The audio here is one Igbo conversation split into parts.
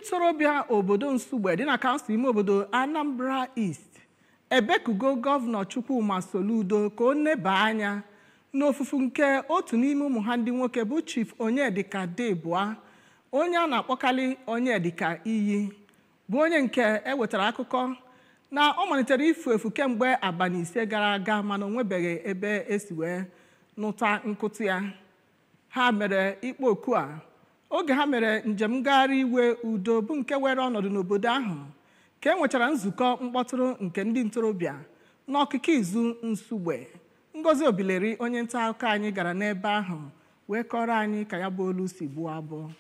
Ntorobịa obodo Nsugbe dị na kansụl ime obodo Anambra East ebekugo Gọvanọ Chukwuma Soludo ka o neba anya n'ofufu nke otu n'ime ụmụ ha ndị nwoke bụ Chief Onyedika Debua, onye a na-akpọkarị Onyedika Iyi, bụ onye nke ewetara akụkọ na ọ malitere ifu efu kemgbe abalị 5 gara aga, mana o nwebeghị ebe esi wee nụta nkụtụ ya. Ha mere ikpo oku a oge ha mere njem ngagharị iwe udo bụ nke were ọnọdụ n'obodo ahụ ka e nwechara nzukọ mkpọtụrụ nke ndị ntorobịa n'ọkịka izu Nsugbe. Ngozi Obileri, onye nta akụkọ anyị, gara n'ebe ahụ wee kọrọ anyị ka ya bụ olu si gbuo abụọ.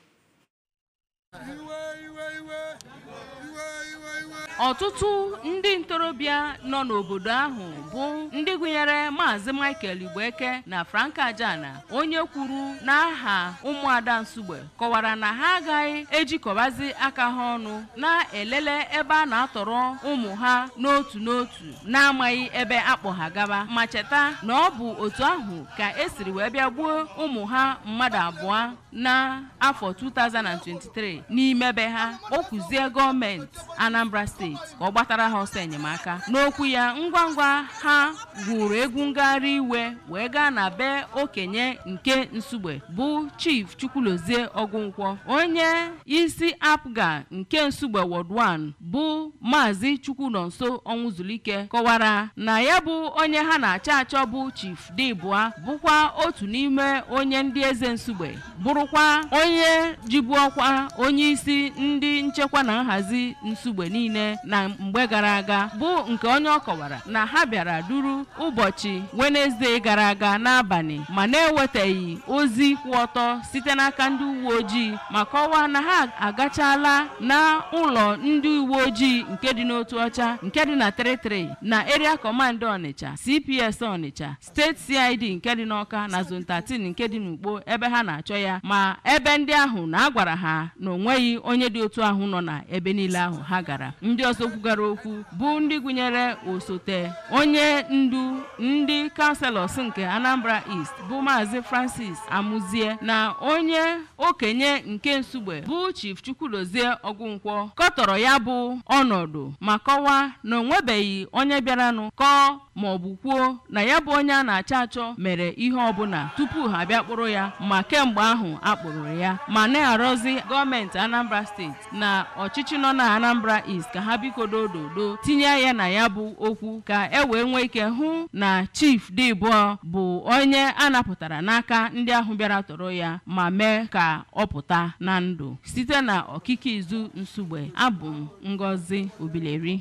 Ọtụtụ ndị ntorobịa nọ n'obodo ahụ bụ ndị gụnyere Maazị Michael Igboeke na Frank Ajana, onye kwuru n'aha ụmụada Nsugbe, kọwara na ha agaghị ejikọbazi aka ha ọnụ na-elele ebe a na-atọrọ ụmụ ha n'otu n'otu na-amaghị ebe akpọ ha gaba, ma cheta na ọ bụ otu ahụ ka esiri wee bịa gbuo ụmụ ha mmadụ 2 na afọ 2023 n'ime be ha. O kwuzie gọọmenti Anambra steeti ka ọ gbatara ha ọsọ enyemaka. N'okwu ya, ngwa ngwa ha gwuru egwu ngagharị iwe wee gaa na be okenye nke Nsugbe bụ Chief Chukwulozie Ogunkwọ, onye isi APGA nke Nsugbe Ward 1 bụ Maazị Chukwunonso Ọnwụzulike, kọwara na ya bụ onye ha na-achọ achọ bụ Chief Dibua, bụkwa otu n'ime onye ndị eze Nsugbe, bụrụkwa onye jibu ọkwa onye isi ndị nchekwa na nhazi Nsugbe niile na mgbe gara aga, bụ nke onye ọ kọwara na ha bịara duru ụbọchị Wenezdee gara aga n'abalị ma na-ewetaghị ozi kwụ ọtọ site n'aka ndị uwe ojii, ma kọwaa na ha agachala na ụlọ ndị uwe ojii nke dị n'otu ọcha nke dị na 33 na Area Command Ọnịcha, CPS Ọnịcha, State CID nke dị n'Ọka na Zone 13 nke dị n'Ukpo ebe ha na-achọ ya, ma ebe ndị ahụ na agwara ha na onweghị onye dị otu ahụ nọ na ebe niile ahụ ha gara. Ndị ọzọ kwugara okwu bụ ndị gụnyere osote onye ndu ndị kanselọs nke Anambra East bụ Maazị Francis Amuzie na onye okenye nke Nsugbe bụ Chief Chukwulozie Ogunkwọ, kọtọrọ ya bụ ọnọdụ ma kọwaa na onwebeghị onye bịaranụ kọọ ma ọ bụ kwuo na ya bụ onye a na-achọ achọ mere ihe ọbụla tupu ha bịa kpụrụ ya, ma kemgbe ahụ akpụrụ ya, ma na-arịọzi gọọmenti Anambra steeti na ọchịchị nọ na Anambra East ka ha biko dododo tinye ya na ya bụ okwu ka e wee nwee ike hụ na Chief Dibua bụ onye a napụtara n'aka ndị ahụ bịara tọrọ ya ma mee ka ọ pụta na ndụ. Site na ọkịka izu Nsugbe, abụ m Ngozi Obileri.